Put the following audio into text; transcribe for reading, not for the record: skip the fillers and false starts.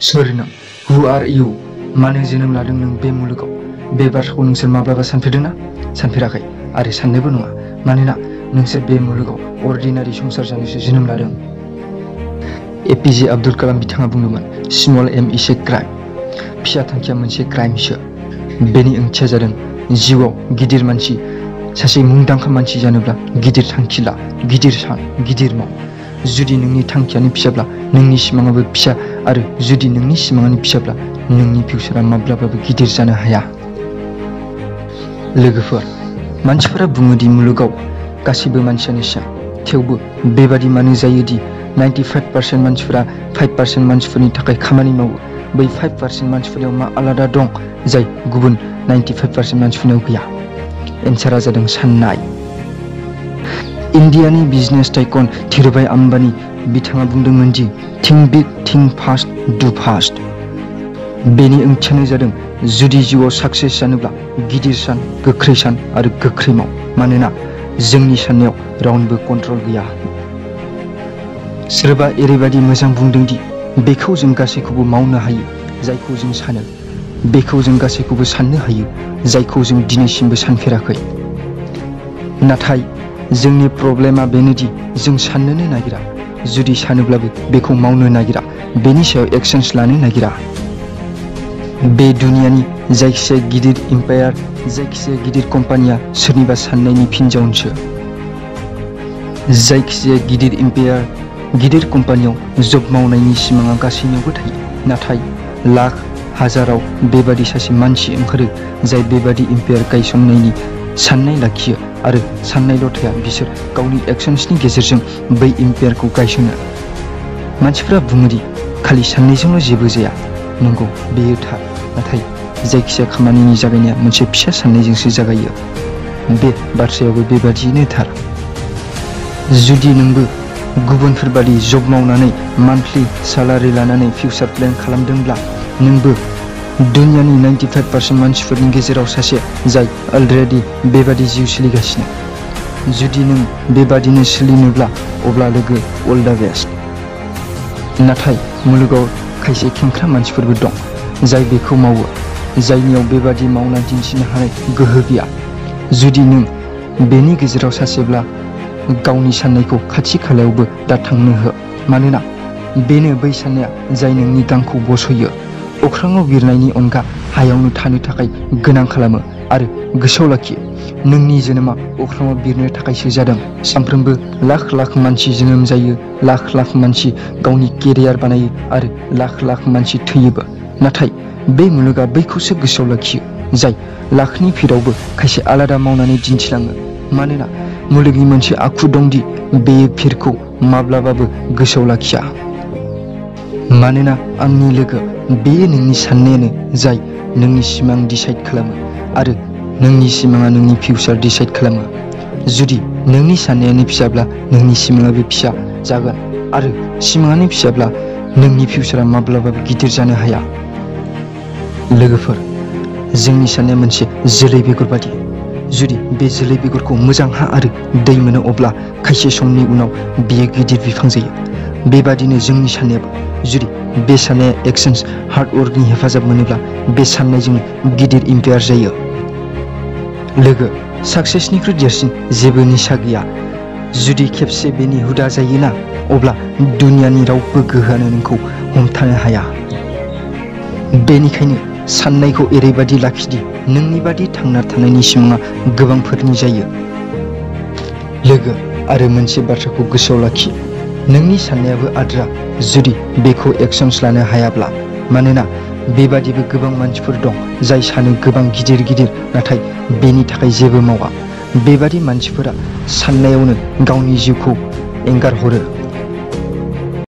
सोर नों? हु आर इउ? मानो जोनोम लादों नों बे मुलुगाव? बे बाथ्राखौ नोंसोर माब्लाबा सानफेरदोंना? सानफेराखै आरो साननोबो नङा, मानोना नोंसोर बे मुलुगाव अर्डिनारि संसार जानोसो जोनोम लादों। एपिजे आब्दुल कालाम बिथाङा बुंदोंमोन, small aim is a crime. फिसा थांखिया मोनसे क्राइमसो। बेनि ओंथिया जादों जिउआव गिदिर मानसि, सासे मुंदांखा मानसि जानोब्ला गिदिर थांखि ला, गिदिर सान, गिदिर माव। जुदि नोंनि थांखियानो फिसाब्ला नोंनि सिमाङाबो फिसा, आरो जुदि नोंनि सिमाङानो फिसाब्ला नोंनि फिउचारा माब्लाबाबो गिदिर जानो हाया। लोगोफोर, मानसिफोरा बुङो दि मुलुगाव गासैबो मानसियानो सेम। थेवबो बेबादि मानो जायो दि 95% मानसिफोरा 5% मानसिफोरनि थाखाय खामानि मावो? बै 5% मानसिफोरनियाव मा आलादा दं जाय गुबुन 95% मानसिफोरनियाव गैया? एन्सारा जादों साननाय। इन्डियानि बिजनेस टाइकन धीरुभाई आम्बानी बिथाङा बुंदोंमोन दि थिंक बिग, थिंक फास्ट, डु फास्ट। बेनि ओंथियानो जादों जुदि जिउआव साक्सेस जानोब्ला गिदिर सान, गोख्रै सान आरो गोख्रै माव, मानोना जोंनि साननायाव रावनिबो कन्ट्रल गैया। सोरबा ओरैबादि मोजां बुंदों दि बेखौ जों गासैखौबो मावनो हायो जायखौ जों सानो, बेखौ जों गासैखौबो साननो हायो जायखौ जों दिनैसिमबो सानफेराखै। नाथाय जोंनि प्रब्लेमा बेनोदि जों साननोनो नागिरा, जुदि सानोब्लाबो बेखौ मावनो नागिरा, बेनि सायाव एक्शन्स लानो नागिरा। बे दुनियानि जायखिजाया गिदिर इम्पायार, जायखिजाया गिदिर कम्पानिया सोरनिबा साननायनि फिनजाउनसो। जायखिजाया गिदिर इम्पायार, गिदिर कम्पानियाव जब मावनायनि सिमाङा गासैनियावबो थायो, नाथाय लाख हाजाराव बेबादि सासे मानसि ओंखारो जाय बेबादि इम्पायार गायसननायनि साननाय लाखियो, आरो साननायल' थाया, बिसोर गावनि एक्शन्सनि गेजेरजों बै इम्पायारखौ गायसनो। मानसिफ्रा बुङो दि खालि साननायजोंल' जेबो जाया। नंगौ, बेयो थार, नाथाय जायखिजाया खामानिनि जागायनाया मोनसे फिसा साननायजोंसो जागायो। बे बाथ्रायाबो बेबादियैनो थार। जुदि नोंबो गुबुनफोर बादि जब मावनानै मान्थलि सालारि लानानै फिउचार प्लेन खालामदोंब्ला, नोंबो दुनियानि 95% मानसिफोरनि गेजेराव सासे जाय अलरेडि बेबादि जिउ सोलिगासिनो। जुदि नों बेबादिनो सोलिनोब्ला, अब्ला लोगो, अल दा बेस्ट। नाथाय मुलुगाव खायसे खेंख्रा मानसिफोरबो दं जाय बेखौ मावो, जायनियाव बेबादि मावना दिन्थिनो हानाय गोहो गैया। जुदि नों बेनि गेजेराव सासेब्ला, गावनि साननायखौ खाथि खालायावबो दा थांनो हो, मानोना बेनो बै साननाया जाय नोंनि गांखौ बस'यो, अख्राङाव बिरनायनि अनगा हायावनो थानो थाखाय गोनां खालामो। आरो गोसोआव लाखि, नोंनि जोनोमा अख्राङाव बिरनो थाखायसो जादों। सानफ्रोमबो लाख लाख मानसि जोनोम जायो, लाख लाख मानसि गावनि केरियार बानायो, आरो लाख लाख मानसि थैयोबो। नाथाय बे मुलुगा बैखौसो गोसोआव लाखियो जाय लाखनि भिरावबो खायसे आलादा मावनानै दिन्थिलाङो, मानोना मुलुगनि मोनसे आखु दंदि बेयो भिरखौ माब्लाबाबो गोसोआव लाखिया। मानोना आंनि लोगो, बेयो नोंनि साननायानो जाय नोंनि सिमां डिसाइड खालामो, आरो नोंनि सिमाङा नोंनि फिउचार डिसाइड खालामो। जुदि नोंनि साननायानो फिसाब्ला नोंनि सिमाङाबो फिसा जागोन, आरो सिमाङानो फिसाब्ला नोंनि फिउचारा माब्लाबाबो गिदिर जानो हाया। लोगोफोर, जोंनि साननाया मोनसे जोलै बेगर बादि। जुदि बे जोलै बेगरखौ मोजां हा आरो दै मोनो, अब्ला खायसे समनि उनाव बेयो गिदिर बिफां जायो। बेबादिनो जोंनि साननायाबो, जुदि बे साननाया एक्शन्स, हार्डवर्कनि हेफाजाब मोनोब्ला, बे साननायजों गिदिर इम्पायार जायो। लोगो, साक्सेसनिख्रुइ देरसिन जेबो निसा गैया। जुदि खेबसे बेनि हुदा जायोना, अब्ला दुनियानि रावबो गोहोआनो नोंखौ हमथानो हाया। बेनिखायनो साननायखौ ओरैबादि लाखिदि नोंनि बादि थांना थानायनि सिमाङा गोबांफोरनि जायो। लोगो, आरो मोनसे बाथ्राखौ गोसोआव लाखि, नोंनि साननायाबो आद्रा जुदि बेखौ एक्शन्स लानो हायाब्ला, मानोना बेबादिबो गोबां मानसिफोर दं जाय सानो गोबां गिदिर गिदिर, नाथाय बेनि थाखाय जेबो मावा। बेबादि मानसिफोरा साननायावनो गावनि जिउखौ एंगारहरो।